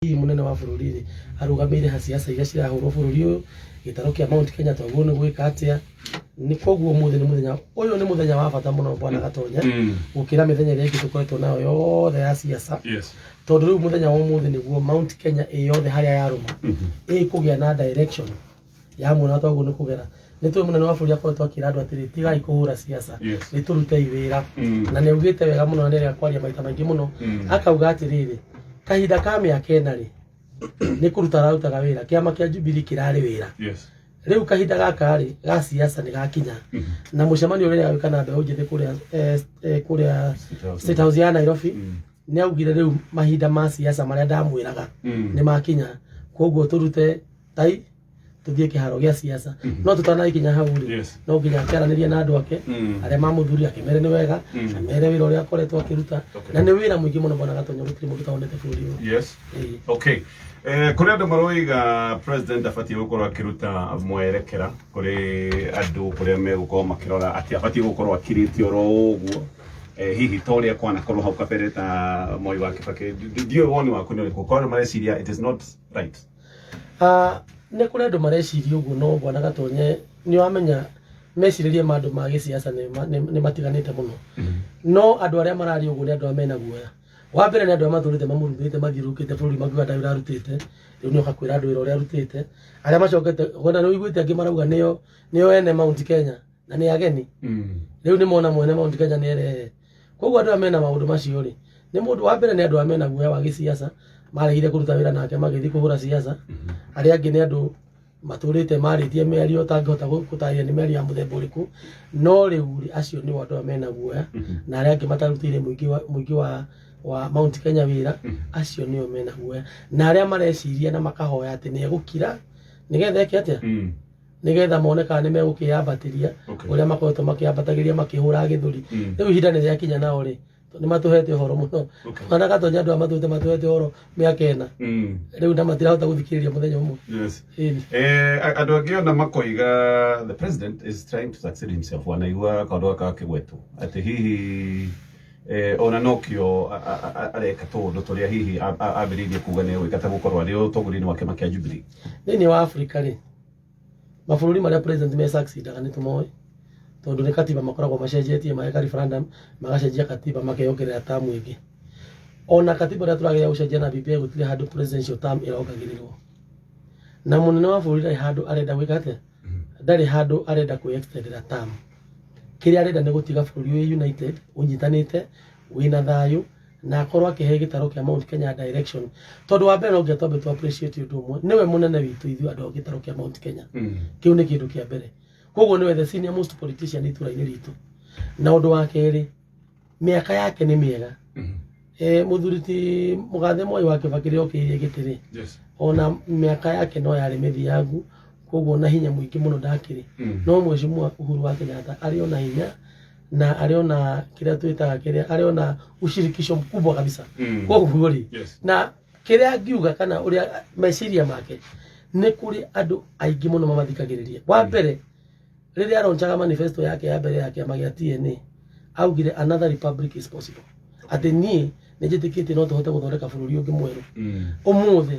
Hihi mũnene wa bũrũri rĩ, arũgamĩire ha ciaca iria cirahũrwo bũrũri ũyũ, gĩtarũ kĩa Mount Kenya twagĩrĩirwo nĩ gwĩka atĩa? Nĩ koguo ũmũthĩ nĩ mũthenya ũyũ nĩ mũthenya wa bata mũno bwana Gatonye gũkĩra mĩthenya ĩrĩa ĩngĩ tũkoretwo nayo yothe ya ciaca. Tondũ rĩu mũthenya wa ũmũthĩ nĩguo Mount Kenya ĩ yothe harĩa yarũma ĩkũgĩa na direction ya mwena twagwo nĩ kũgera. Nĩ tũĩ mũnene wa bũrũri akoretwo akĩra andũ atĩrĩ, tigai kũhũra ciaca, nĩ tũrutei wĩra. Na nĩ augĩte wega mũno na nĩ arega kwaria maita maingĩ mũno, akauga atĩrĩrĩ, kahinda ka mĩaka 4 rĩ, nĩ kũruta ararutaga wĩra, kĩama kĩa Jubilee kĩrarĩ wĩra. Rĩu kahinda gaka rĩ ga ciaca nĩ gakinya, na mũcemanio ũrĩa agwĩka na mbeũ njĩthĩ kũrĩa kũrĩa State House ya Nairobi, nĩ augire rĩu mahinda ma ciaca marĩa ndamwĩraga nĩ makinya, koguo tũrute tai tuthiĩ kĩharo gĩa siasa. No tũtanagĩkinya hau rĩ, no nginya akĩaranĩrie na andũ ake arĩa mamũthuri, akĩmere nĩ wega, amere wĩra ũrĩa akoretwo akĩruta, na nĩ wĩra mũingĩ mũno bwana Gatonyo, gũtirĩ mũndũ ũtaonete bũrũri ũyũ. Ĩĩ. Okay. Kũrĩ andũ maroiga president abatiĩ gũkorwo akĩruta mwerekera kũrĩ andũ kũrĩa megũkorwo makĩrora atĩ abatiĩ gũkorwo akirĩte oro ũguo, hihi ta ũrĩa kwanakorwo hau kabere ta Moi wa Kibaki. Ndiũĩ woni waku nĩ ũrĩkũ, korwo mareciria it is not right. Ah, nĩ kũrĩ andũ mareciria ũguo, no bwana Gatonye, nĩ wamenya mecirĩrie ma andũ ma gĩciaca nĩ matiganĩte mũno. No andũ arĩa mararia ũguo nĩ andũ arĩa mena guoya. Wa mbere nĩ andũ arĩa matũrĩte mamũrumĩte, mathiũrũrũkĩte bũrũri makiuga ndarĩ wĩra arutĩte, rĩu nĩ oka kwĩra andũ wĩra ũrĩa arutĩte. Arĩa macokete ona nĩ ũiguĩte angĩ marauga nĩo ene Mount Kenya na nĩ ageni. Rĩu nĩ mona mwene Mount Kenya nĩ erehe. Koguo andũ aya mena maũndũ macio rĩ, nĩ mũndũ wa mbere nĩ andũ arĩa mena guoya wa gĩciaca, maregire kũruta wĩra nake magĩthiĩ kũhũra ciaca. Arĩa angĩ nĩ andũ matũrĩte marĩtie mĩario ũtangĩhota gũtarĩria nĩ mĩario ya mũthemba ũrĩkũ. No rĩu rĩ, acio nĩo andũ arĩa mena guoya, na arĩa angĩ matarutĩire mũingĩ wa Mount Kenya wĩra, acio nĩo mena guoya. Na arĩa mareciria na makahoya atĩ nĩ egũkira nĩgetha eke atĩa, nĩgetha mone kana nĩ megũkĩyambatĩria ũrĩa makoretwo makĩambatagĩria makĩhũra gĩthũri. Rĩu ihinda nĩ rĩakinya nao rĩ, nĩ matũhete ũhoro mũno. Mana Gatonya, andũ aya matũhete ũhoro mĩaka 4 rĩu na matirahota gũthikĩrĩria mũthenya ũmwe. Ĩni. Andũ angĩ ona makoiga the president is trying to succeed himself. Wanaigua kaũndũ gaka gakĩgwetwo atĩ hihi ona nokĩo areka tũũndũ tũrĩa hihi ambĩrĩirie kuga nĩ egwĩka ta gũkorwo arĩ ũtongoria-inĩ wa kĩama kĩa Jubilee. Thĩinĩ wa Afrika rĩ, mabũrũri marĩa president me succeedaga nĩ tũmoĩ, tondũ nĩ katiba makoragwo macenjetie, mageka referendum, magacenjia katiba, makeyongerera term ĩngĩ. Ona katiba ĩrĩa tũrageria gũcenjia na BBI, gũtirĩ handũ presidential term ĩrongagĩrĩrwo. Na mũnene wa bũrũri ndarĩ handũ arenda gwĩka atĩa, ndarĩ handũ arenda kwĩ extendera term. Kĩrĩa arenda nĩ gũtiga bũrũri wĩ united, ũnyitanĩte, wĩna thayũ, na akorwo akĩhe gĩtarũ kĩa Mount Kenya direction. Tondũ wa mbere no nginya twambe tũ appreciate ũndũ ũmwe, nĩwe mũnene witũ ithuĩ andũ a gĩtarũ kĩa Mount Kenya. Kĩu nĩ kĩndũ kĩa mbere. Koguo nĩwe the senior most politician itũra-inĩ ritũ. Na ũndũ wa kerĩ, mĩaka yake nĩ mĩega. Mũthuri ti mũgathe Mwai wa Kibaki rĩrĩa okĩrĩire gĩtĩ rĩ, ona mĩaka yake no yarĩ mĩthiangu, koguo na hinya mũingĩ mũno ndakĩrĩ. No Mheshimiwa Uhuru wa Kenyatta arĩ ona hinya na arĩ ona kĩrĩa twĩtaga kĩrĩa arĩ ona ushirikisho mkubwa kabisa. Koguo rĩ, na kĩrĩa ngiuga kana ũrĩa meciria make, nĩ kũrĩ andũ aingĩ mũno mamathikagĩrĩria. Wa mbere, rĩrĩa aronchaga manifesto yake ya mbere ya kĩama gĩa TNA, augire another republic is possible, atĩ niĩ nĩ njĩtĩkĩtie no tũhote gũthondeka bũrũri ũngĩ mwerũ. Ũmũthĩ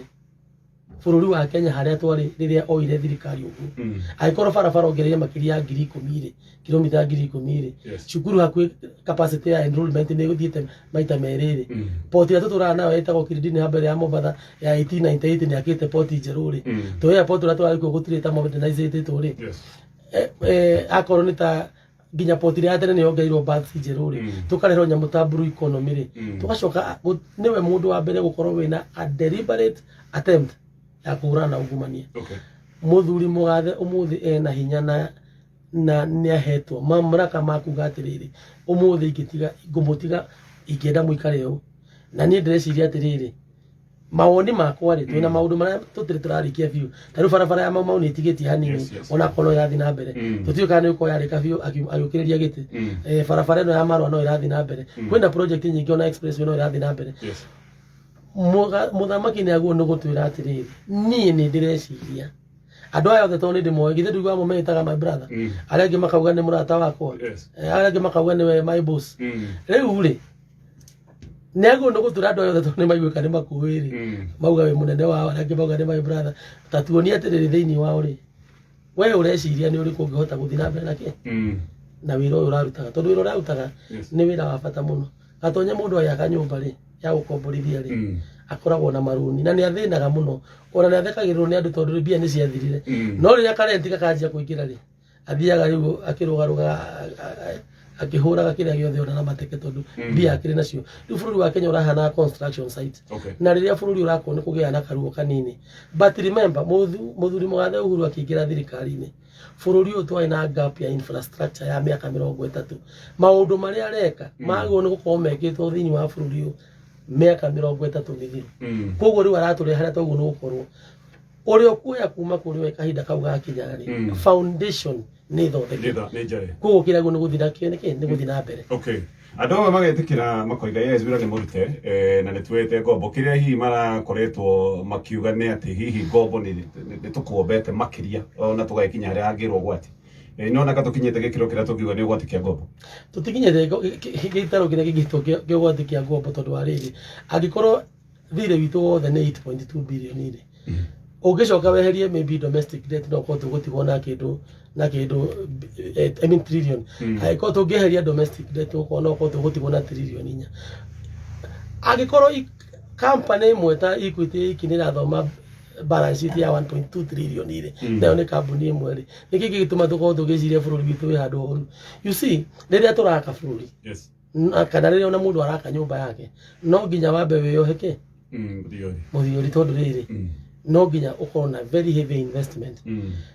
bũrũri wa Kenya harĩa twarĩ rĩrĩa oire thirikari ũguo, angĩkorwo barabara ongereire makĩria ya 10,000 rĩ, kilomita 10,000 rĩ, cukuru hakuhĩ capacity ya enrollment nĩ ĩgũthiĩte maita merĩ rĩ, port ĩrĩa tũtũraga nayo ĩtagwo Kilindini ya mbere ya Mombatha ya 1898 nĩ akĩte port njerũ rĩ, tũ airport ũrĩa tũrarĩ kuo gũtirĩ ta modernizĩtwo rĩ, akorwo nĩ ta nginya port ĩrĩa ya tene nĩ yongereirwo berths njerũ rĩ, tũkarehwo nyamũ ta blue economy rĩ, tũgacoka nĩwe mũndũ wa mbere gũkorwo wĩna a deliberate attempt ya kũhũrana na ungumania. Mũthuri mũgathe ũmũthĩ ena hinya na nĩ ahetwo mamlaka ma kuga atĩrĩrĩ, ũmũthĩ ingĩtiga ngũmũtiga, ingĩenda mũikare ũũ. Na niĩ ndĩreciria atĩrĩrĩ, mawoni makwa rĩ, twĩna maũndũ marĩa tũtirĩ tũrarĩkia biũ. Ta rĩu barabara ya Mau Mau nĩ ĩtigĩtie hanini, ona korwo ĩrathiĩ na mbere, tũtiũĩ kana nĩ gũkorwo yarĩka biũ agĩũkĩrĩria gĩtĩ. Barabara ĩno ya Marua no ĩrathiĩ na mbere, kwĩna project nyingĩ, ona expressway no ĩrathiĩ na mbere. Mũthamaki nĩ agwo nĩ gũtwĩra atĩrĩrĩ, niĩ nĩ ndĩreciria andũ aya othe tondũ nĩ ndĩmoĩ, githĩ ndiguaga amwe meĩtaga my brother, arĩa angĩ makauga nĩ mũrata wakwa, arĩa angĩ makauga nĩwe my boss. Rĩu rĩ, Nĩ agĩrĩirwo nĩ gũtura andũ aya othe tondũ nĩ maiguĩka nĩ makũĩ rĩ. Mauga wĩ mũnene wao, arĩa angĩ mauga nĩ my brother. Ta tuonie atĩrĩrĩ thĩinĩ wao rĩ, we ũreciria nĩ ũrĩkũ ũngĩhota gũthiĩ na mbere na kĩ? Na wĩra ũyũ ũrarutaga. Tondũ wĩra ũrarutaga nĩ wĩra wa bata mũno. Gatonye mũndũ agĩaka nyũmba rĩ, ya gũkomborithia rĩ, akoragwo na marũni na nĩ athĩnaga mũno. Ona nĩ athekagĩrĩrwo nĩ andũ tondũ mbia nĩ ciathirire. No rĩrĩa karenti gakanjia kũingĩra rĩ, athiaga rĩu akĩrũgarũga akĩhũraga kĩrĩa gĩothe ona na mateke tondũ mbia akĩrĩ nacio. Rĩu bũrũri wa Kenya ũrahana construction site. Na rĩrĩa bũrũri ũrakwo nĩ kũgĩaga na karuo kanini. But remember, mũthuri mũgathe Uhuru akĩingĩra thirikari-inĩ, bũrũri ũyũ twarĩ na gap ya infrastructure ya mĩaka 30. Maũndũ marĩa areka magĩrĩirwo nĩ gũkorwo mekĩtwo thĩinĩ wa bũrũri ũyũ mĩaka 30 mĩthiru. Koguo rĩu aratũrehe harĩa twagĩrĩirwo nĩ gũkorwo. Ũrĩa ũkuoya kuma kũrĩ we kahinda kau gakinya rĩ, foundation nĩ thondeke. Nĩ njare. Koguo kĩrĩa nĩ gũthiĩ na kĩ nĩkĩ nĩ gũthiĩ na mbere. Okay. Andũ amwe magetĩkĩra makoiga yes wĩra nĩ mũrute na nĩ tuoete ngombo. Kĩrĩa hihi marakoretwo makiuga nĩ atĩ hihi ngombo nĩ tũkombete makĩria ona tũgagĩkinya harĩa hangĩrwo ũgwati. No naka tũkinyĩte gĩkĩro kĩrĩa tũngiuga nĩ ũgwati kĩa ngombo. Tũtikinyĩte gĩtarũ kĩrĩa kĩngĩtwo kĩa ũgwati kĩa ngombo tondũ wa rĩrĩ, angĩkorwo thirĩ witũ wothe nĩ 8.2 billion rĩ, ũngĩcoka weherie maybe domestic debt no ũkorwo tũgũtigwo na kĩndũ na kĩndũ I mean trillion. Angĩkorwo tũngĩeheria domestic debt ũkorwo no ũkorwo tũgũtigwo na trillion 4. Angĩkorwo company ĩmwe ta Equity iki nĩ ĩrathoma balance sheet ya 1.2 trillion rĩ, nayo nĩ kambuni ĩmwe rĩ, nĩkĩ gĩgĩtũma tũkorwo tũgĩciria bũrũri witũ wĩ handũ horu? You see, rĩrĩa tũraka bũrũri kana rĩrĩa ona mũndũ araka nyũmba yake, no nginya wambe wĩyohe kĩ? Mũthiori, tondũ rĩrĩ no nginya ũkorwo na very heavy investment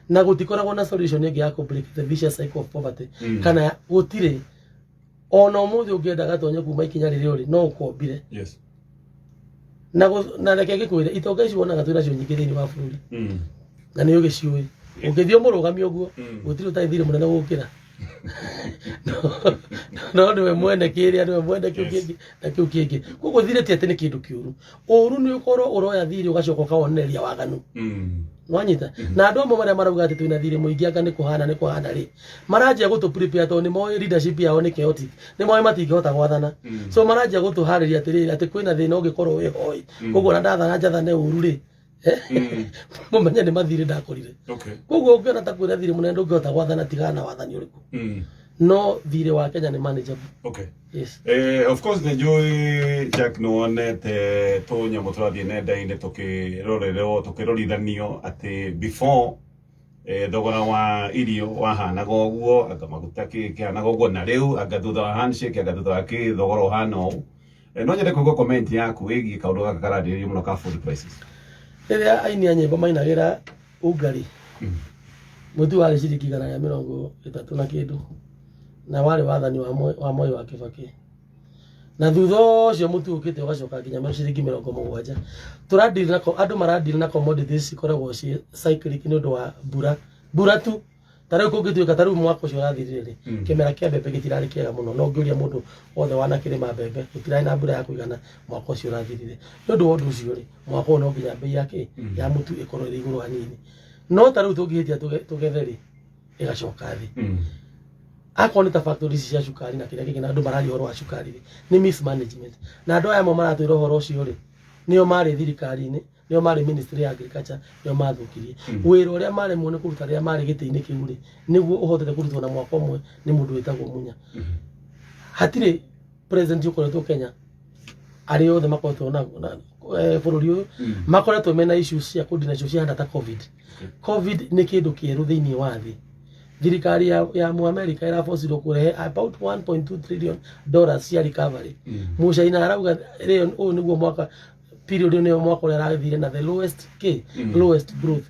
na gũtikoragwo na solution ĩngĩ ya kũ break the vicious cycle of poverty. Kana gũtirĩ ona ũmũthĩ ũngĩenda gatonye kuma ikinya rĩrĩa ũrĩ no ũkombire. Na reke ngĩkwĩre, itonga ici wonaga twĩ nacio nyingĩ thĩinĩ wa bũrũri na nĩ ũgĩciũĩ, ũngĩthiĩ ũmũrũgamie ũguo gũtirĩ ũtarĩ thirĩ mũnene gũkĩra, no nĩwe mwene kĩrĩa, nĩwe mwene kĩu kĩngĩ na kĩu kĩngĩ. Koguo thirĩ ti atĩ nĩ kĩndũ kĩũru. Ũru nĩ ũkorwo ũroya thirĩ ũgacoka ũkawonereria waganu. Nwanyita? Na andũ amwe marĩa marauga atĩ twĩna thirĩ mũingĩ anga nĩ kũhana nĩ kũhana rĩ, maranjia gũtũ prepare tondũ nĩ moĩ leadership yao nĩ chaotic, nĩ moĩ matingĩhota gwathana. So maranjia gũtũharĩria atĩrĩrĩ, atĩ kwĩna thĩna ũngĩkorwo wĩ hoi. Koguo ona ndathana njathane ũru rĩ, mũmenye nĩ mathirĩ ndakorire. Koguo ũngĩona ta kwĩna thirĩ mũnene ndũngĩhota gwathana, tigana na wathani ũrĩkũ. No thirĩ wa Kenya nĩ manageable. Yes. Of course nĩ njũĩ Jack nĩ wonete tũnyamũ tũrathiĩ nenda-inĩ tũkĩrorerwo tũkĩrorithanio atĩ before thogora wa irio wahanaga ũguo, anga maguta kĩhanaga ũguo, na rĩu anga thutha wa handshake, anga thutha wa kĩ thogora ũhana ũũ. No nyende kũigua comment yaku ĩgiĩ kaũndũ gaka kararĩrĩrio mũno ka food prices. Rĩrĩa aini a nyĩmbo mainagĩra Ungari, mũtu warĩ ciringi 130 na kĩndũ, na warĩ wathani wa Moi wa Kibaki. Na thutha ũcio mũtu ũkĩte ũgacoka nginya ciringi 70. Tũradeal na andũ maradeal na commodities cikoragwo ciĩ cyclic nĩ ũndũ wa mbura. Mbura tu. Ta rĩu kũngĩtuĩka ta rĩu mwaka ũcio ũrathirire rĩ, kĩmera kĩa mbembe gĩtirarĩ kĩega mũno. No ũngĩũria mũndũ wothe wanakĩrĩma mbembe, gũtirarĩ na mbura ya kũigana mwaka ũcio ũrathirire. Nĩ ũndũ wa ũndũ ũcio rĩ, mwaka ũyũ no nginya mbei ya kĩ? Ya mũtu ĩkorwo ĩrĩ igũrũ hanini. No ta rĩu tũngĩhĩtia tũgethe rĩ, ĩgacoka thĩ. Akorwo nĩ ta factory ici cia cukari na kĩrĩa kĩngĩ, na andũ mararia ũhoro wa cukari rĩ, nĩ mismanagement. Na andũ aya amwe maratwĩra ũhoro ũcio rĩ, nĩo marĩ thirikari-inĩ, nĩo marĩ ministry ya agriculture, nĩo mathũkirie wĩra ũrĩa maremwo nĩ kũruta rĩrĩa marĩ gĩtĩ-inĩ kĩu rĩ, nĩguo ũhotete kũrutwo na mwaka ũmwe nĩ mũndũ wĩtagwo Munya. Hatirĩ president ũkoretwo Kenya, arĩa othe makoretwo na bũrũri ũyũ makoretwo mena issues cia kũndi nacio cihana ta COVID. COVID nĩ kĩndũ kĩerũ thĩinĩ wa thĩ. Thirikari ya Mũamerika ĩrabocirwo kũrehe about 1.2 trillion dollars cia recovery. Mũcaina arauga rĩo ũyũ nĩguo mwaka period nĩyo mwaka ũrĩa arathire na the lowest k lowest growth.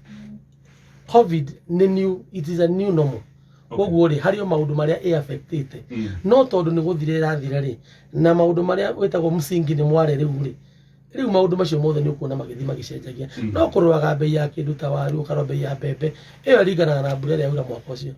COVID nĩ new, it is a new normal. Koguo rĩ, harĩ o maũndũ marĩa ĩ affectĩte, no tondũ nĩ gũthira ĩrathira rĩ, na maũndũ marĩa wĩtagwo msingi nĩ mware rĩu rĩ, rĩu maũndũ macio mothe nĩ ũkuona magĩthiĩ magĩcenjagia. No kũroraga mbei ya kĩndũ ta waru, ũkarora mbei ya mbembe, ĩyo ĩringanaga na mbura ĩrĩa yaura mwaka ũcio.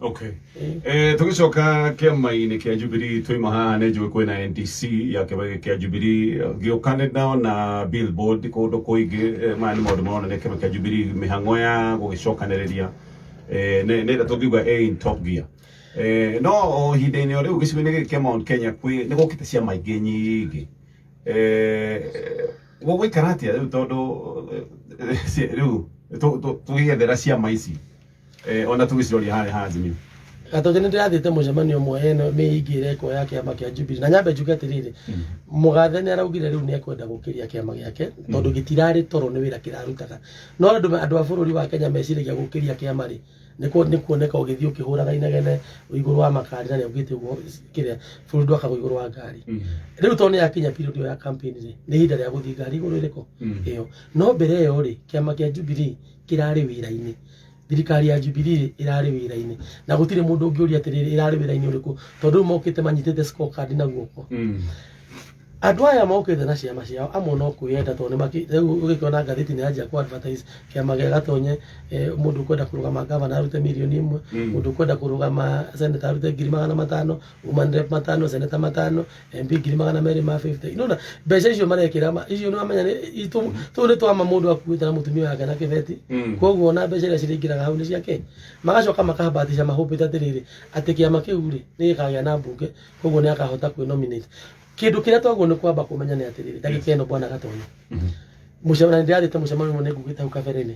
Tũgĩcoka kĩama-inĩ kĩa Jubilee, twaima haha nĩ njũĩ kwĩna NDC ya kĩama kĩa Jubilee gĩũka, nĩ ndona billboard kũndũ kũingĩ. Maya nĩ maũndũ maronania kĩama kĩa Jubilee mĩhang'o ya gũgĩcokanĩrĩria nĩ nĩ tũngiuga in top gear. No o ihinda-inĩ o rĩu gĩcigo-inĩ gĩkĩ kĩa Mount Kenya kwĩ nĩ gũkĩte ciama ingĩ nyingĩ. Gũgũikara atĩa rĩu tondũ rĩu tũgĩethera ciama ici ona tũgĩciroria harĩa ha Azimio? Gatonye, nĩ ndĩrathiĩte mũcemanio ũmwe ĩno mĩingĩ ĩrekwo ya kĩama kĩa Jubilee, na nyambe njuge atĩrĩrĩ, mũgathe nĩ araugire rĩu nĩ ekwenda gũkĩria kĩama gĩake tondũ gĩtirarĩ toro nĩ wĩra kĩrarutaga. No andũ a bũrũri wa Kenya meciragia gũkĩria kĩama rĩ nĩ kuoneka ũgĩthiĩ ũkĩhũraga inegene igũrũ wa makari, na nĩ augĩte ũguo kĩrĩa bũrũri ndwakagwo igũrũ wa ngari. Rĩu tondũ nĩ yakinya period ĩyo ya campaign rĩ, nĩ ihinda rĩa gũthiĩ ngari igũrũ ĩrĩkũ ĩyo. No mbere ĩyo rĩ, kĩama kĩa Jubilee kĩrarĩ wĩra-inĩ, thirikari ya Jubilee ĩrarĩ wĩra-inĩ, na gũtirĩ mũndũ ũngĩũria atĩrĩrĩ, ĩrarĩ wĩra-inĩ ũrĩkũ, tondũ rĩu mokĩte manyitĩte scorecard na guoko. Andũ aya mokĩte na ciama ciao amwe no kwĩyenda, tondũ nĩ rĩu ũgĩkĩona ngathĩti nĩ yanjia kũ advertise kĩama gĩa Gatonye, mũndũ ũkwenda kũrũgama gavana arute 1 mirioni. Mũndũ ũkwenda kũrũgama senator arute 500,000, woman rep 5, senator 5, MP 250,000. Nona mbeca icio marekĩra icio nĩ wamenya tũu nĩ twama mũndũ akuĩte na mũtumia wake na kĩbeti. Koguo ona mbeca iria cirĩingĩraga hau nĩ ciake. Magacoka makabatisha mahũmbĩte atĩrĩrĩ, atĩ kĩama kĩu rĩ nĩ gĩkagĩa na mbunge, koguo nĩ akahota kwĩ nominate. Kĩndũ kĩrĩa twagwo nĩ kwamba kũmenya nĩ atĩrĩrĩ, ndagĩka ĩno, bwana Gatonye, mũcemanio ndĩrathiĩte mũcemanio ũmwe nĩ ngugĩte hau kabere-inĩ,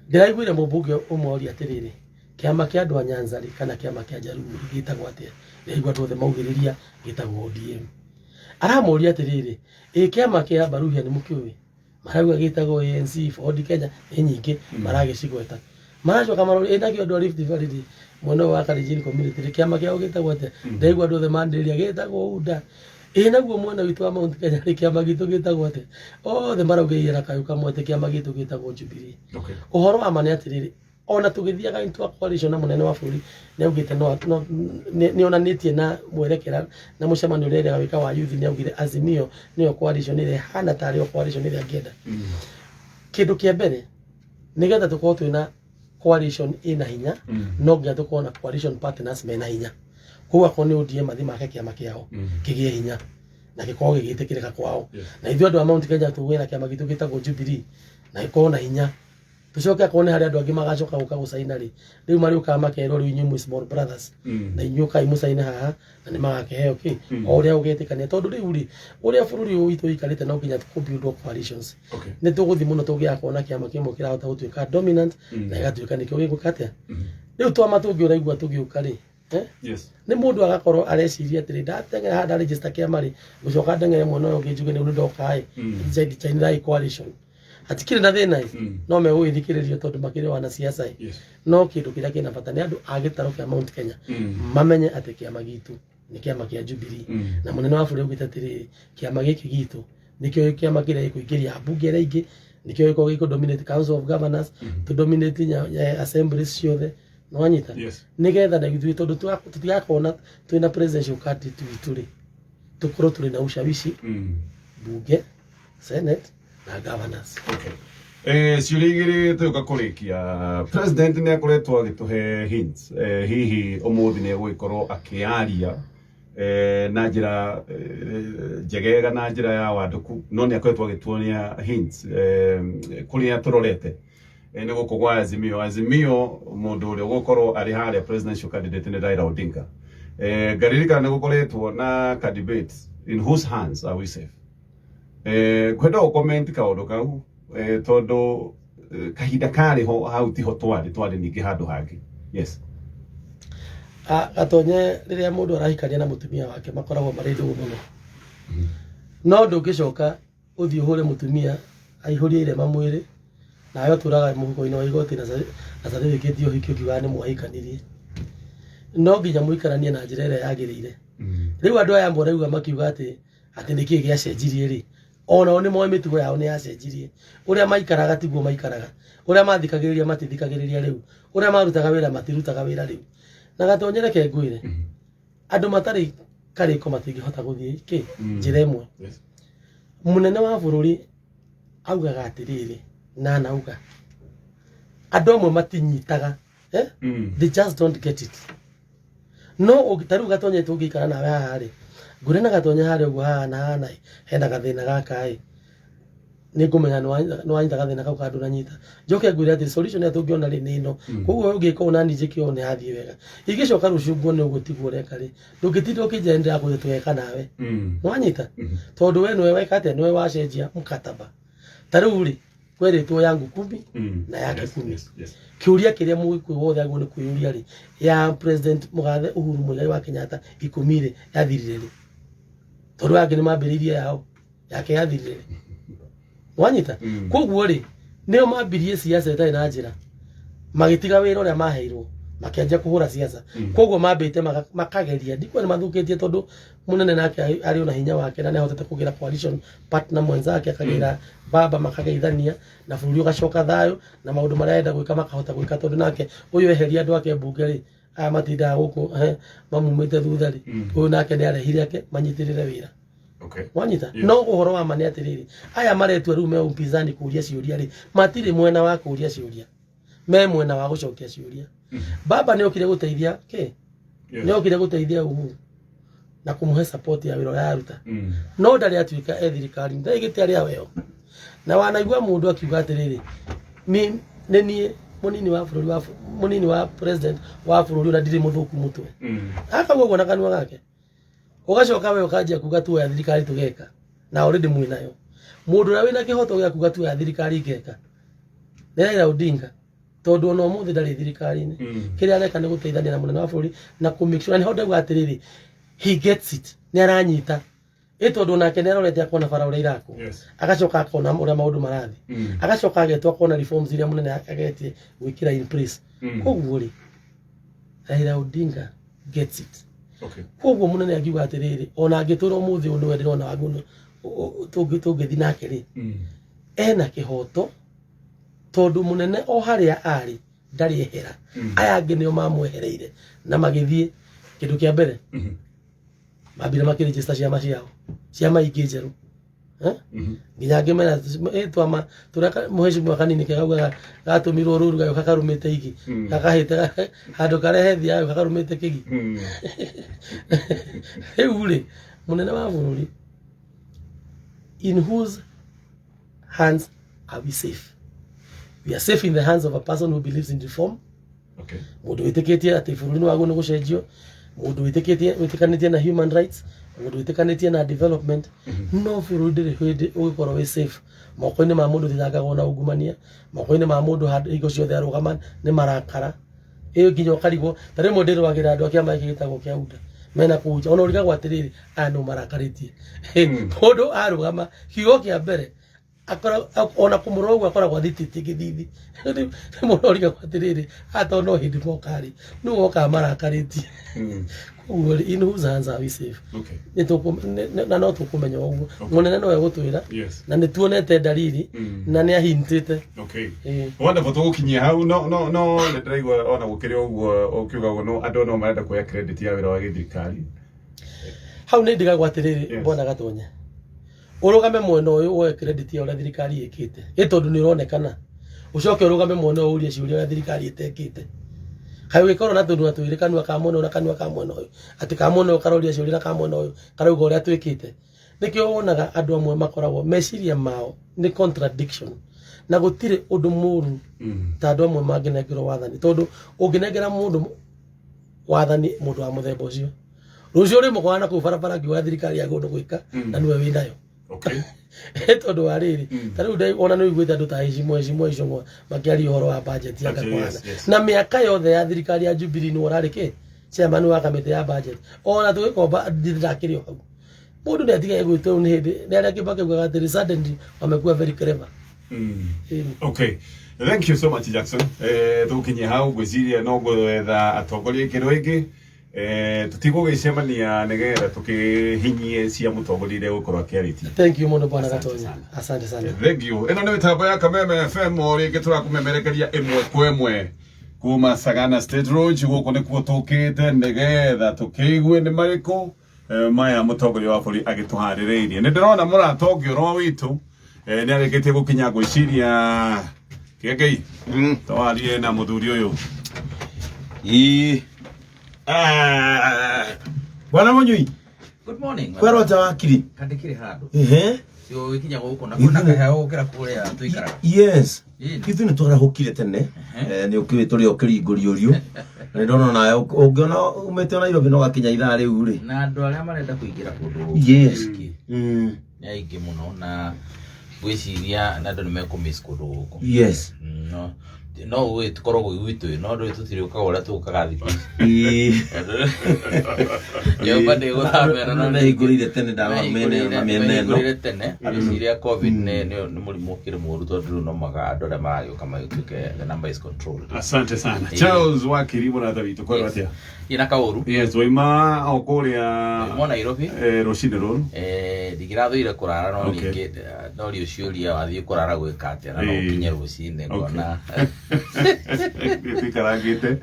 ndĩraiguire mũmbunge ũmwe oria atĩrĩrĩ, kĩama kĩa andũ a Nyanza rĩ kana kĩama kĩa Jaluo gĩtagwo atĩa? Ndĩraigua andũ othe maugĩrĩria gĩtagwo ODM. Aramũria atĩrĩrĩ, ĩ kĩama kĩa Baruhia nĩ mũkĩũĩ? Marauga gĩtagwo ANC, Ford Kenya, nĩ nyingĩ maragĩcigweta. Maracoka maroria, ĩ nakĩo andũ a Rift Valley rĩ, mwena ũyũ wa Kalenjin community rĩ, kĩama kĩao gĩtagwo atĩa? Ndĩraigua andũ othe manĩrĩria gĩtagwo UDA. Ĩ naguo mwena witũ wa Mount Kenya rĩ, kĩama gitũ gĩtagwo atĩa? Othe maraugĩrĩria na kayũ kamwe atĩ kĩama gitũ gĩtagwo Jubilee. Ũhoro wa ma nĩ atĩrĩrĩ, ona tũgĩthiaga into a coalition na mũnene wa bũrũri nĩ augĩte no nĩ onanĩtie na mwerekera na mũcemanio ũrĩa erĩga wĩka wa youth, nĩ augire Azimio nĩyo coalition ĩrĩa ĩhana tarĩ o coalition ĩrĩa angĩenda. Kĩndũ kĩa mbere, nĩgetha tũkorwo twĩna coalition ĩna hinya, no nginya tũkorwo na coalition partners mena hinya. Koguo akorwo nĩ ODM mathiĩ make kĩama kĩao kĩgĩe hinya na gĩkorwo gĩgĩtĩkĩrĩka kwao, na ithuĩ andũ a Mount Kenya tũgĩe na kĩama gitũ gĩtagwo Jubilee na gĩkorwo na hinya. Tũcoke akorwo nĩ harĩ andũ angĩ magacoka gũka gũcaina rĩ, rĩu marĩũkaga makerwo, rĩu inyuĩ mwĩ small brothers, na inyuĩ ũkai mũcaine haha na nĩ magakĩheo kĩ o ũrĩa ũgetĩkania. Tondũ rĩu rĩ, ũrĩa bũrũri ũyũ witũ ũikarĩte, no nginya kũ build coalitions. Nĩ tũgũthiĩ mũno tũngĩaga kuona kĩama kĩmwe kĩrahota gũtuĩka dominant na gĩgatuĩka nĩkĩo gĩgwĩka atĩa. Rĩu twama tũngĩ ũraigua tũgĩũka rĩ, eh? Nĩ mũndũ agakorwo areciria atĩrĩ, ndateng'era haha ndarejista kĩama rĩ, ngũcoka ndeng'ere mwena ũyũ ũngĩ njuge nĩ ndoka ĩ joinĩrai coalition, hatikĩrĩ na thĩna ĩ. No megũgĩthikĩrĩrio tondũ makĩrĩ wanasiasa ĩ. No kĩndũ kĩrĩa kĩna bata nĩ andũ a gĩtarũ kĩa Mount Kenya mamenye atĩ kĩama gitũ nĩ kĩama kĩa Jubilee, na mũnene wa bũrũri augĩte atĩrĩrĩ, kĩama gĩkĩ gitũ nĩkĩo kĩama kĩrĩa gĩkũingĩria ambunge arĩa aingĩ, nĩkĩo gĩkorwo gĩkũ dominate Council of Governors, to dominate assemblies ciothe. Nĩwanyita? Yes. Nĩgetha na ithuĩ tondũ tũtigakorwo na twĩna presidential candidate witũ rĩ, tũkorwo tũrĩ na ushawishi bunge, senate na governors. Okay. Ciũria igĩrĩ tũgĩũka kũrĩkia. President nĩ akoretwo agĩtũhe hints. Hihi ũmũthĩ nĩ egũgĩkorwo akĩaria na njĩra njegega na njĩra ya wandũku, no nĩ akoretwo agĩtuonia hints kũrĩa tũrorete nĩ gũkũ gwa Azimio. Azimio, mũndũ ũrĩa ũgũkorwo arĩ harĩa presidential candidate nĩ Raila Odinga. Ngaririkana nĩ gũkoretwo na ka debate, in whose hands are we safe? Ngwenda gũ comment kaũndũ kau, tondũ kahinda karĩ ho hau tiho twarĩ ningĩ handũ hangĩ. Yes. Gatonye, rĩrĩa mũndũ arahikania na mũtumia wake makoragwo marĩ ndũgũ mũno, no ndũngĩcoka ũthiĩ ũhũre mũtumia aihũrie irema mwĩrĩ nawe ũtũraga mũhuko-inĩ wa igoti na certificate ya ũhiki ũkiugaga nĩ mwahikanirie. No nginya mũikaranie na njĩra ĩrĩa yagĩrĩire. Rĩu andũ aya amwe ũraigua makiuga atĩ nĩkĩĩ gĩacenjirie rĩ, onao nĩ moĩ mĩtugo yao nĩ yacenjirie. Ũrĩa maikaraga tiguo maikaraga, ũrĩa mathikagĩrĩria matithikagĩrĩria rĩu, ũrĩa marutaga wĩra matirutaga wĩra rĩu. Na Gatonye, reke ngwĩre, andũ matarĩ karĩko matingĩhota gũthiĩ kĩ njĩra ĩmwe. Mũnene wa bũrũri augaga atĩrĩrĩ, na anauga andũ amwe matinyitaga, eh? They just don't get it. No ta rĩu Gatonye, tũngĩikara nawe haha rĩ, ngũre na Gatonye harĩa ũguo haha na hana hena gathĩna gaka ĩ. Nĩ ngũmenya nĩ wanyita gathĩna kau ka ndũnanyita, njoke ngwĩre atĩ solution ĩrĩa tũngĩona rĩ nĩ ĩno. Koguo ũngĩka ũũ nani njĩke ũũ, nĩ yathiĩ wega. Ingĩcoka rũciũ nguone ũguo tiguo ũreka rĩ, ndũngĩtinda ũkĩnjĩra nĩ ndĩrakwĩra tũgeka nawe. Nĩ wanyita? Tondũ we nĩwe weka atĩa, nĩwe wacenjia mkataba. Ta rĩu rĩ, kwerĩtwo yangu 10 na yake 10. Kĩũria kĩrĩa mũgĩkũyũ wothe agĩrĩirwo nĩ kwĩyũria rĩ, ya President mũgathe Uhuru Muigai wa Kenyatta 10 rĩ, yathirire rĩ? Tondũ aya angĩ nĩ mambĩrĩirie yao, yake yathirire rĩ? Wanyita? Koguo rĩ, nĩo mambirie siasa ĩtarĩ na njĩra, magĩtiga wĩra ũrĩa maheirwo, makĩanjia kũhũra siasa. Koguo mambĩte makageria, ndikuona nĩ mathũkĩtie, tondũ mũnene nake arĩ ona hinya wake na nĩ ahotete kũgĩra coalition partner mwenzake, akagĩra baba, makageithania na bũrũri ũgacoka thayũ, na maũndũ marĩa arenda gwĩka makahota gwĩka, tondũ nake ũyũ eheria andũ ake mbunge rĩ, aya matindaga gũkũ mamumĩte thutha rĩ, ũyũ nake nĩ arehire ake manyitĩrĩre wĩra. Wanyita? No ũhoro wa ma nĩ atĩrĩrĩ, aya maretua rĩu me upinzani kũria ciũria rĩ, matirĩ mwena wa kũria ciũria, me mwena wa gũcokia ciũria. Baba nĩ okire gũteithia kĩ? Nĩ okire gũteithia Uhuru na kũmũhe support ya wĩra ũrĩa aruta, no ndarĩ atuĩka e thirikari, ndarĩ gĩtĩ arĩa weo. Na wanaigua mũndũ akiuga atĩrĩrĩ, mi nĩ niĩ mũnini wa bũrũri wa mũnini wa president wa bũrũri, ũrĩa ndirĩ mũthũku mũtwe, akauga ũguo na kanua gake. Ũgacoka we ũkanjia kuga tuoya thirikari tũgeka, na already mwĩ nayo. Mũndũ ũrĩa wĩna kĩhoto gĩa kuga tuoya thirikari ngeka nĩ Raila Odinga, tondũ ona ũmũthĩ ndarĩ thirikari-inĩ. Kĩrĩa areka nĩ gũteithania na mũnene wa bũrũri na kũ make sure, na nĩho ndauga atĩrĩrĩ, he gets it, nĩ aranyita ĩ, tondũ onake nĩ arorete akona bara ũrĩa irakwo, agacoka akona ũrĩa maũndũ marathiĩ, agacoka agetwo akona reforms iria mũnene agetie gwĩkĩra in place. Koguo rĩ, Raila Odinga gets it. Koguo mũnene angiuga atĩrĩrĩ, ona angĩtũra ũmũthĩ ũyũ nĩwe ndĩrona wagũ tũngĩthiĩ nake rĩ, ena kĩhoto, tondũ mũnene o harĩa arĩ ndarĩ ehera. Aya angĩ nĩo mamwehereire na magĩthiĩ. Kĩndũ kĩa mbere, mambire makĩregister ciama ciao, ciama ingĩ njerũ. Eh? Nginya ngĩmera twama tũrĩa mũhecimiwa kanini ke kaugaga gatũmirwo rũru gagĩũka karũmĩte igi, gakahĩte handũ karehe thia gagĩũka karũmĩte kĩgi. Rĩu rĩ, mũnene wa bũrũri, in whose hands are we safe? We are safe in the hands of a person who believes in reform, mũndũ wĩtĩkĩtie atĩ bũrũri nĩ wagwo nĩ gũcenjio, mũndũ wĩtĩkĩtie, wĩtĩkanĩtie na human rights, mũndũ wĩtĩkanĩtie na development. No bũrũri ndĩrĩ hĩndĩ ũgĩkorwo wĩ safe moko-inĩ ma mũndũ ũthitangagwo na ungumania, moko-inĩ ma mũndũ handũ hingo ciothe arũgama nĩ marakara ĩyo, nginya ũkarigwo. Ta rĩmwe ndĩrwagĩra andũ a kĩama gĩkĩ gĩtagwo kĩa UDA mena kũu nja, ona ũrigagwo atĩrĩrĩ, aya nũ marakarĩtie? Mũndũ arũgama, kiugo kĩa mbere ona kũmũrora ũguo akoragwo athitĩtie gĩthithi. Rĩmwe ũrigagwo atĩrĩrĩ, aya tondũ no hĩndĩ moka rĩ, nũ wokaga marakarĩtie? Koguo rĩ, in whose hands are we safe? Na no tũkũmenya ũguo mũnene nowe gũtwĩra, na nĩ tuonete ndariri na nĩ ahintĩte. Wonderful, tũgũkinyia hau, no nĩ ndĩraigua ona gũkĩrĩ ũguo ũkiuga ũguo, no andũ no marenda kuoya credit ya wĩra wa gĩthirikari. Hau nĩ ndigagwo atĩrĩrĩ, bwana Gatonye, ũrũgame mwena ũyũ woe credit ya ũrĩa thirikari ĩkĩte, ĩ tondũ nĩ ũronekana, ũcoke ũrũgame mwena ũyũ ũrie ciũria ũrĩa thirikari ĩtekĩte. Kaĩ ũgĩkorwo na tũnua twĩrĩ, kanua ka mwena ũyũ na kanua ka mwena ũyũ, atĩ ka mwena ũyũ karoria ciũria na ka mwena ũyũ karauga ũrĩa twĩkĩte? Nĩkĩo wonaga andũ amwe makoragwo meciria mao nĩ contradiction, na gũtirĩ ũndũ mũru ta andũ amwe mangĩnengerwo wathani, tondũ ũngĩnengera mũndũ wathani, mũndũ wa mũthemba ũcio, rũciũ rĩmũkora na kũu barabara akiuga thirikari yagĩrĩirwo nĩ gwĩka na nĩwe wĩnayo. Tondũ wa rĩrĩ, ta rĩu ona nĩ ũiguĩte andũ ta Heshimo Icũng'wa makĩaria ũhoro wa budget ya Gakwana, na mĩaka yothe ya thirikari ya Jubilee nĩwe ũrarĩ kĩ chairman wa kamĩtĩ ya budget. Ona tũgĩkomba ndakĩrĩ o hau. Mũndũ nĩ atige gwĩtua rĩu nĩ hĩndĩ nĩ arĩa Kibaki augaga atĩrĩ, suddenly wamekuwa very clever. Ĩni. Okay. Thank you so much, Jackson. Tũgũkinyia hau, ngwĩciria no gwetha atongoria aingĩ rĩngĩ. Tũtigũgĩcemania nĩgetha tũkĩhinyie cia mũtongoria iria egũkorwo akĩarĩtie. Thank you mũno, bwana Asante Gatonya. sana. Asante sana. Thank you. Ĩno nĩ mĩtambo ya Kameme FM, o rĩngĩ tũrakũmemerekeria ĩmwe kwa ĩmwe kuma Sagana State Lodge. Gũkũ nĩkuo tũkĩte nĩgetha tũkĩigue nĩ marĩkũ maya mũtongoria wa bũrũri agĩtũharĩrĩirie. Nĩ ndĩrona mũrata ũngĩ ũro witũ nĩ arĩkĩtie gũkinya, ngwĩciria kĩengei twarie na mũthuri ũyũ. Ii. Ah, Bwana Munyui, Good morning. Kwerwo nja wakiri. Kandikire handu. Ehe. Gĩcigo gĩkinya gũkũ na kwĩna kaheho gũkĩra kũrĩa tũikaraga. Yes. Ĩni. Ithuĩ nĩ twarahũkire tene. Nĩ ũkĩũĩ tũrĩ o kĩringũriũriũ na nĩ ndona onawe ũngĩona umĩte o Nairobi na ũgakinya ithaa rĩu rĩ. Na andũ arĩa marenda kũingĩra kũndũ gũkũ Yes. nĩ aingĩ. Nĩ aingĩ mũno na ngwĩciria na andũ nĩ mekũmiss kũndũ gũkũ. No no ũĩ tũkoragwo gwitũ, no ndũĩ tũtirĩũkaga ũrĩa tũkaga thikũ ici. Nyũmba ndĩgũthambĩra na Nĩhingũrĩire tene ndarora mĩena ĩno na mĩena ĩno. Nĩhingũrĩire tene. Ngwĩciria COVID nĩ mũrimũ ũkĩrĩ mũũru tondũ rĩu no maga andũ arĩa maragĩũka magĩtuĩke the number is controlled. Asante sana. Charles Wakiri, mũrata witũ, kwĩrwo atĩa? Ina kaũru. Yes, waima o kũrĩa Mo Nairobi. Rũcinĩ rũrũ. Ndingĩrathũire kũrara no ningĩ no ri ũciũria wathiĩ kũrara gwĩka atĩa na no ũkinye rũcinĩ ngona. Tũikarangĩte.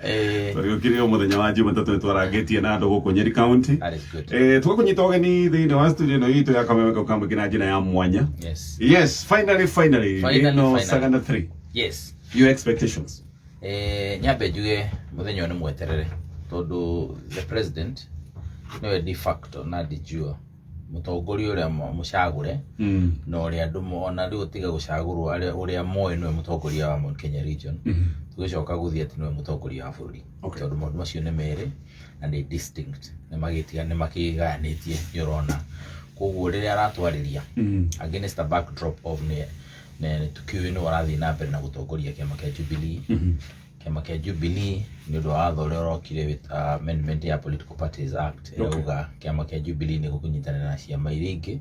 Tondũ gũkĩrĩ o mũthenya wa Jumatatũ nĩtwarangĩtie na andũ gũkũ Nyeri County. That is good. Tũgakũnyita ũgeni thĩinĩ wa studio ĩno itũ ya Kameme Kamũingĩ na njĩra ya mwanya. Yes. Yes, finally, finally. Finally, Ĩno finally. Sagana 3. Yes. Your expectations. Nyambe njuge mũthenya ũyũ nĩ mweterere tondũ the president nĩwe de facto na de jure mũtongoria ũrĩa mũcagũre na ũrĩa andũ ona rĩu tiga gũcagũrwo arĩa ũrĩa moĩ nĩwe mũtongoria wa Mount Kenya region. Tũgĩcoka gũthiĩ atĩ nĩwe mũtongoria wa bũrũri. Tondũ maũndũ macio nĩ merĩ na nĩ distinct, nĩ magĩtiga nĩ makĩgayanĩtie nĩ ũrona. Koguo rĩrĩa aratwarĩria against the backdrop of nĩ tũkĩũĩ nĩwe ũrathiĩ na mbere na gũtongoria kĩama kĩa Jubilee. Kĩama kĩa Jubilee nĩ ũndũ wa watho ũrĩa ũrokire with amendment ya Political Parties Act ĩrauga kĩama kĩa Jubilee nĩ gũkũnyitanĩra na ciama iria ingĩ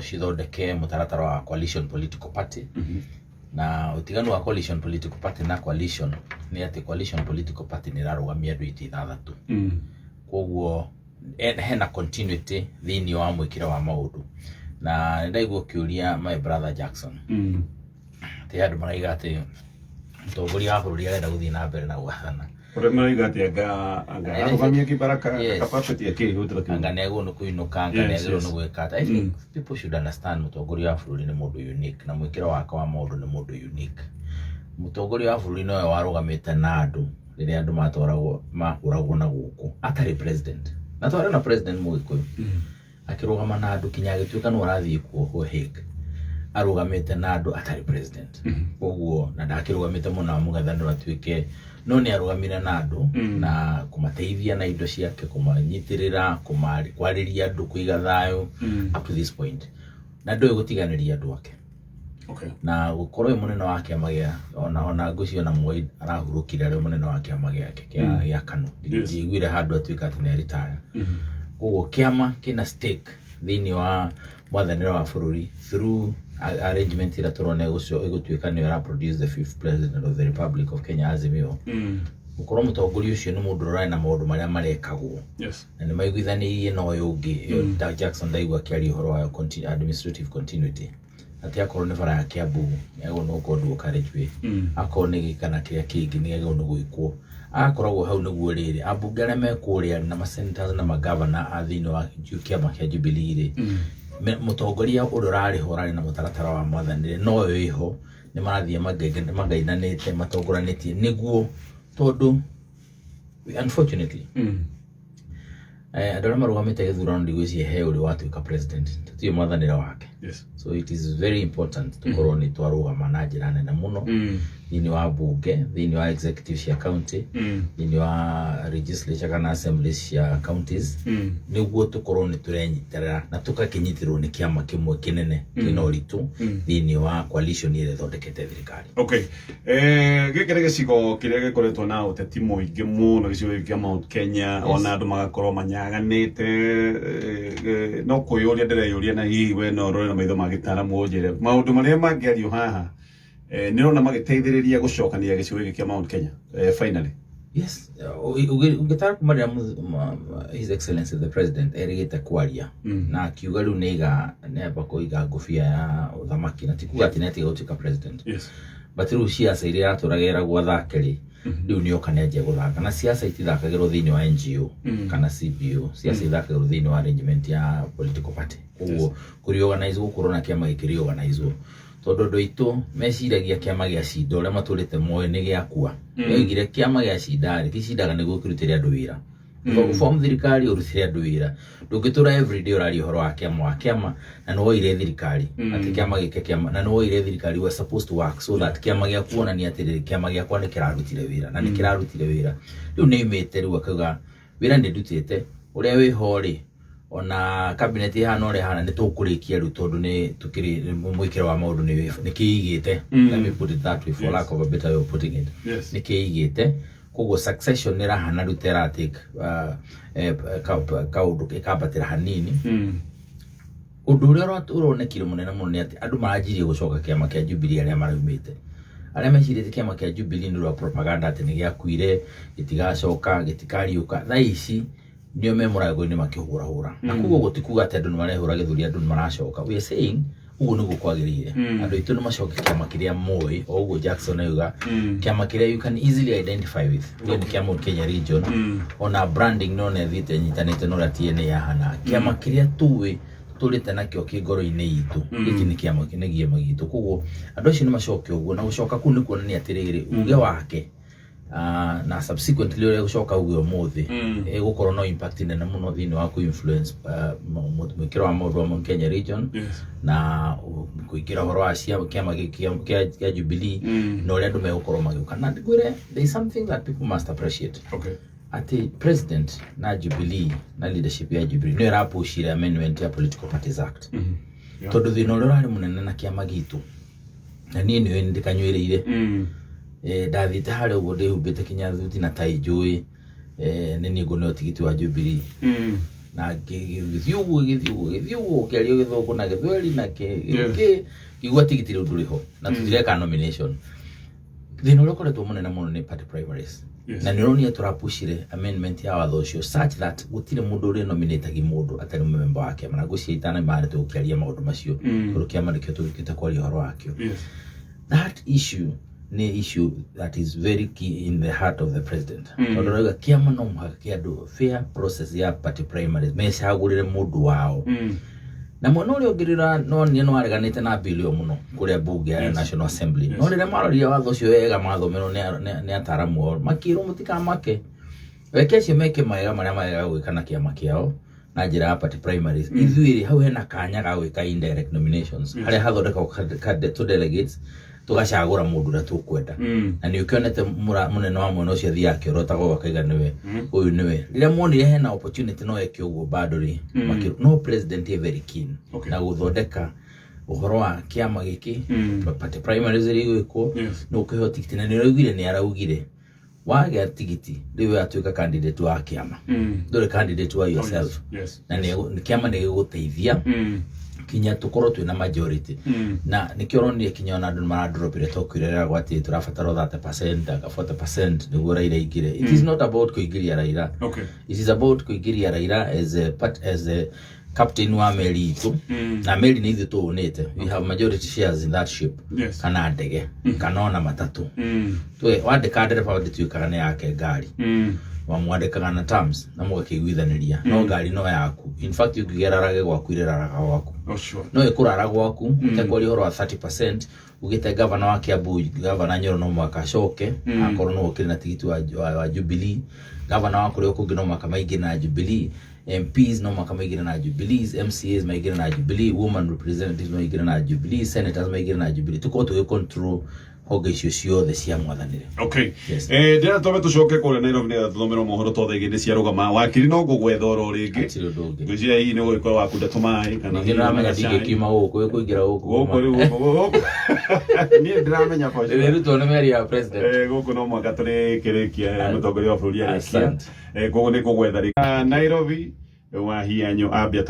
cithondeke mũtaratara wa coalition political party. Na ũtiganu wa coalition political party na coalition nĩ atĩ coalition political party nĩ ĩrarũgamia andũ itĩ ithathatũ. Koguo hena continuity thĩinĩ wa mwĩkĩre wa maũndũ. Na nĩndaigua ũkĩũria my brother Jackson atĩ andũ maraiga atĩ mũtongoria wa bũrũri arenda gũthiĩ na mbere na gwathana. Ũrĩa maraiga atĩ anga arũgamie kĩbaraka kapapeti akĩhũthĩra kĩu. Anga nĩagĩrĩirwo nĩ kũinũka, anga nĩagĩrĩirwo nĩ gwĩka atĩ. I think people should understand mũtongoria wa bũrũri nĩ mũndũ unique na mwĩkĩre wake wa maũndũ nĩ mũndũ unique. Mũtongoria wa bũrũri nowe warũgamĩte na andũ rĩrĩa andũ matwaragwo mahũragwo na gũkũ atarĩ president. Na twarĩ na president Mũgĩkũyũ. Akĩrũgama na andũ kinya agĩtuĩka nĩwe ũrathiĩ kuohwo Hague. Arũgamĩte na andũ atarĩ president. Koguo na ndakĩrũgamĩte mũno na mũng'ethanĩro atuĩke no nĩ arũgamire na andũ na kũmateithia na indo ciake, kũmanyitĩrĩra, kwarĩria andũ, kũiga thayũ up to this point. Na ndũĩ gũtiganĩria andũ ake. Na gũkorwo wĩ mũnene wa kĩama gĩa ona ngwĩciria ona Moi arahurũkire arĩ mũnene wa kĩama gĩake gĩa KANU. Ndiaiguire handũ atuĩka atĩ nĩ retire. Koguo kĩama kĩna stake thĩinĩ wa mwathanĩre wa bũrũri through arrangement ĩrĩa tũrona ĩgũtuĩka nĩyo ĩra produce the fifth president of the Republic of Kenya Azimio. Gũkorwo mũtongoria ũcio nĩ mũndũ ũrarĩ na maũndũ marĩa marekagwo. Na nĩ maiguithanĩirie na ũyũ ũngĩ, ĩyo Jackson ndaigua akĩaria ũhoro wa administrative continuity. Atĩ akorwo nĩ bara ya Kiambu nĩ agĩrĩirwo nĩ gũkorwo dual carriageway. Akorwo nĩ gĩka na kĩrĩa kĩngĩ nĩ agĩrĩirwo nĩ gwĩkwo. Agakoragwo hau nĩguo rĩrĩ ambunge arĩa me kũrĩa na ma senators na magavana a thĩinĩ wa kĩama kĩa Jubilee rĩ, mũtongoria ũrĩa ũrarĩ ho ũrarĩ na mũtaratara wa mwathanĩre no ũyũ wĩho nĩ marathiĩ magainanĩte matongoranĩtie nĩguo tondũ unfortunately andũ arĩa marũgamĩte gĩthurano ndigwĩciria he ũrĩ watuĩka president, tũtiũĩ mwathanĩre wake. So it is very important tũkorwo nĩ twarũgama na njĩra nene mũno thĩinĩ wa bunge, thĩinĩ wa executive cia county, thĩinĩ wa legislature kana assemblies cia counties, nĩguo tũkorwo nĩ tũrenyitĩrĩra na tũgakĩnyitĩrĩrwo nĩ kĩama kĩmwe kĩnene kĩna ũritũ thĩinĩ wa coalition ĩrĩa ĩthondekete thirikari. Okay. Gĩkĩ nĩ gĩcigo kĩrĩa gĩkoretwo na ũteti mũingĩ mũno, gĩcigo gĩkĩ kĩa Mount Kenya, ona andũ magakorwo manyaganĩte, no kwĩyũria ndĩreyũria na hihi we no ũrore na maitho ma gĩtaaramu ũnjĩre maũndũ marĩa mangĩario haha, nĩ ũrona magĩteithĩrĩria gũcokania gĩcigo gĩkĩ kĩa Mount Kenya, finally? Yes, ũngĩtara kuma rĩrĩa His Excellency the President erĩgĩte kwaria na akiuga rĩu nĩamba kũiga ngũbia ya ũthamaki na ti kuga atĩ nĩatiga gũtuĩka president. But rĩu ciaca iria aratũraga eragwo athake rĩ, rĩu nĩoka nĩanjia gũthaka na ciaca itithakagĩrwo thĩinĩ wa NGO kana CBO, ciaca ithakagĩrwo thĩinĩ wa arrangement ya political party. Koguo kũreorganize gũkorwo na kĩama gĩkĩ reorganize tondũ andũ aitũ meciragia kĩama gĩa cinda ũrĩa matũrĩte moĩ nĩ gĩakua. Oigire kĩama gĩa cinda rĩ, gĩcindaga nĩguo kĩrutĩre andũ wĩra. Form thirikari ũrutĩre andũ wĩra. Ndũngĩtũra everyday ũraria ũhoro wa kĩama wa kĩama na nĩ woire thirikari. Atĩ kĩama gĩke kĩama na nĩ woire thirikari, you are supposed to work so that kĩama gĩaku wonanie atĩrĩrĩ, kĩama gĩakwa nĩ kĩrarutire wĩra na nĩ kĩrarutire wĩra. Rĩu nĩ aumĩte rĩu akauga wĩra nĩ ndutĩte, ũrĩa wĩho rĩ, ona cabinet ĩhana ũrĩa ĩhana, nĩ tũkũrĩkia rĩu tondũ nĩ tũkĩrĩ mwĩkĩro wa maũndũ nĩ kĩigĩte. Let me put it that way for lack of a better way of putting it. Nĩ kĩigĩte, koguo succession nĩ ĩrahana rĩu ta ĩratake kaũndũ ĩkambatĩra hanini. Ũndũ ũrĩa ũronekire mũnene mũno nĩ atĩ andũ maranjirie gũcoka kĩama kĩa Jubilee, arĩa maraumĩte, arĩa mecirĩtie kĩama kĩa Jubilee nĩ ũndũ wa propaganda atĩ nĩ gĩakuire, gĩtigacoka, gĩtikariũka, thaa ici nĩo me mũrango-inĩ makĩhũrahũra. Na koguo gũtikuga atĩ andũ nĩ marehũra gĩthũri, andũ nĩ maracoka. We are saying ũguo nĩguo kwagĩrĩire, andũ aitũ nĩ macoke kĩama kĩrĩa moĩ, o ũguo Jackson auga, kĩama kĩrĩa you can easily identify with. Uge nĩ kĩa Mount Kenya region, ona branding no na ĩthiĩte ĩnyitanĩte na ũrĩa TNA yahana, kĩama kĩrĩa tũĩ tũrĩte nakĩo kĩ ngoro-inĩ itũ, gĩkĩ nĩ kĩama, nĩ kĩama gitũ. Koguo andũ acio nĩ macoke ũguo, na gũcoka kũu nĩ kuonania atĩrĩrĩ, uge wake na subsequently ũrĩa gũcoka uge ũmũthĩ ĩgũkorwo no impact nene mũno thĩinĩ wa kũ-influence mwĩkĩro wa maũndũ wa Mount Kenya region na kũingĩra ũhoro wa kĩama kĩa Jubilee na ũrĩa andũ megũkorwo magĩũka. Na ngwĩre, there is something that people must appreciate, atĩ president na Jubilee na leadership ya Jubilee nĩyo ĩrapushire amendment ya Political Parties Act, tondũ thĩna ũrĩa ũrarĩ mũnene na kĩama gitũ, na niĩ nĩũĩ nĩndĩkanyuĩrĩire, ndathiĩte harĩa ũguo ndĩhumbĩte kinya thuti na tai njũĩ, nĩ niĩ ngũneo tigiti wa Jubilee, na gĩthiĩ ũguo, gĩthiĩ ũguo, gĩthiĩ ũguo, ũkĩario gĩthũngũ na gĩthweri na kĩ, ngĩigua tigiti rĩu ndũrĩ ho na tũtireka nomination. Thĩna ũrĩa ũkoretwo mũnene mũno nĩ party primaries. Na nĩ ũronire tũrapushire amendment ya watho ũcio such that gũtirĩ mũndũ ũrĩ nominatagi mũndũ atarĩ member wa kĩama, na ngwĩciria itanamaarĩ tũgũkĩaria maũndũ macio, tondũ kĩama nĩkĩo tũgĩũkĩte kwaria ũhoro wakĩo. That issue nĩ issue that is very key in the heart of the president, tondũ arauga kĩama no mũhaka kĩa andũ fair process ya party primaries, mecagũrĩre mũndũ wao. Na mwena ũrĩa ũngĩ rĩra no nĩ no areganĩte na bill ĩyo mũno kũrĩa bunge ya National Assembly, no rĩrĩa marorire watho ũcio wega, mathomerwo nĩ ataramu ao, makĩrwo mũtikamake, reke acio meke mawega marĩa marega gwĩka na kĩama kĩao na njĩra ya party primaries. Ithuĩ rĩ, hau hena kanya ga gwĩka indirect nominations, harĩa hathondekagwo tũ delegates tũgacagũra mũndũ ũrĩa tũkwenda. Na nĩ ũkĩonete mũnene wa mwena ũcio athiaga akĩorotagwo akaiga nĩwe ũyũ nĩwe. Rĩrĩa monire hena opportunity no eke ũguo bado rĩ, no president e very keen na gũthondeka ũhoro wa kĩama gĩkĩ, party primaries iria igwĩkwo, nĩ ũkĩheo tigiti, na nĩ ũraugire, nĩ araugire wagĩa tigiti rĩu we atuĩka candidate wa kĩama, ndũrĩ candidate wa yourself. Na nĩ kĩama nĩ gĩgũteithia kinya tũkorwo twĩna majority. Na nĩkĩo ũronire kinya ona andũ nĩ maradropire talk ĩrĩa ĩragwo atĩ tũrabatara 30% anga 40% nĩguo Raila aingĩre. It is not about kũingĩria Raila. It is about kũingĩria Raila as a part, as a captain wa meri itũ, na meri nĩ ithuĩ tũũnĩte. We have majority shares in that ship, kana ndege, kana ona matatũ. Twe wandĩka ndereba ndĩtuĩkaga nĩ yake ngari, wamwandĩkaga na terms na mũgakĩiguithanĩria, no ngari no yaku. In fact, ũngĩgerarage gwaku, irĩraraga gwaku. Oh, sure. No ĩkũrara gwaku ũtekwaria ũhoro wa 30%. Ugĩte gavana wa Kiambu, gavana Nyoro, no mũhaka acoke, akorwo no ũkĩrĩ na tigiti wa Jubilee. Gavana wa kũrĩa kũngĩ no mũhaka maingĩre na Jubilee. MPs no mũhaka maingĩre na Jubilee, MCAs maingĩre na Jubilee, woman representatives maingĩre na Jubilee, senators maingĩre na Jubilee, tũkorwo tũgĩ control honge icio ciothe cia mwathanĩre. Okay. Yes. Ndĩrenda twambe tũcoke kũrĩa Nairobi nĩgetha tũthomerwo mohoro tondũ thaa igĩrĩ ciarũgama. Wakiri, no ngũgwetha oro rĩngĩ. Hatirĩ ũndũ ũngĩ. Ngwĩciria hihi nĩ ũgũgĩkorwo wakunda tũmaĩ kana ningĩ hihi nĩramenya gacai. ndingĩkiuma gũkũ ĩkũingĩra gũkũ. Gũkũ rĩu gũkũ niĩ ndĩramenya for sure. Rĩrutwo nĩ meri ya president. Gũkũ no mũhaka tũrĩkĩrĩkia mũtongoria wa bũrũri arĩkia. Asante. Koguo nĩ ngũgwetha rĩngĩ. Nairobi wahianyo ambia.